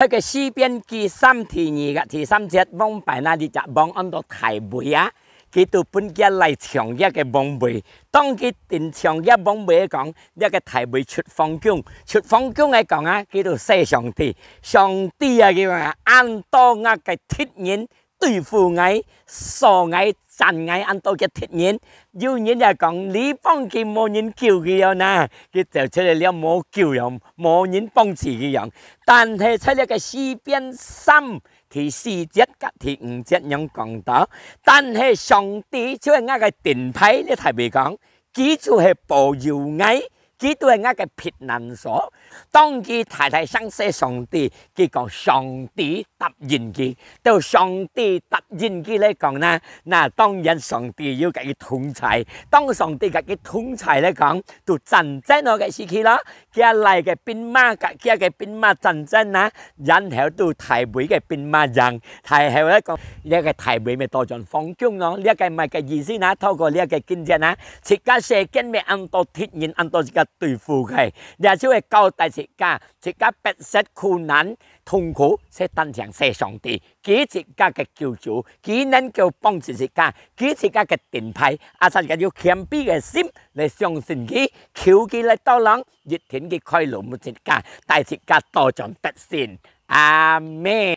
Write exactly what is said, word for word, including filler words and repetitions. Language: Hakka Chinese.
該个詩篇記三第二个第三節，往擺那裡隻王安到大衛啊，佢就分厥倈搶厥个王位。當佢定搶厥王位个講，這个大衛出皇宮，出皇宮个講啊，佢就謝上帝，上帝啊，佢講啊，恁多吾个敵人 對付𠊎、掃𠊎、戰𠊎恁多个敵人。有人也講，你幫佢無人救佢樣哪，佢走出來了無救樣，無人幫助佢樣。但係在這个詩篇三第四節甲第五節樣講到，但係上帝就係吾个盾牌，這大衛講， 佢就係保佑𠊎，佢就係吾个避難所。當佢大大聲謝上帝，佢講上帝答應佢，到上帝答應佢來講呢，那當然上帝有佮佢同在。當上帝佮佢同在來講，就戰爭好个時期咯。厥倈个兵馬佮厥个兵馬戰爭啊，然後就大衛个兵馬贏。大衛來講，這个大衛乜倒轉皇宮咯。這个麼个意思呢？透過這个經節呢， 自家世間乜恁多敵人，恁多自家對付个，這就係交代自家，自家迫切苦難、痛苦，係單淨謝上帝，佢自家个救主，佢能夠幫助自家，佢自家个盾牌，啊，自家有謙卑个心來相信佢，求佢來tolong，一定佢開路分自家，帶自家倒轉得勝。阿們。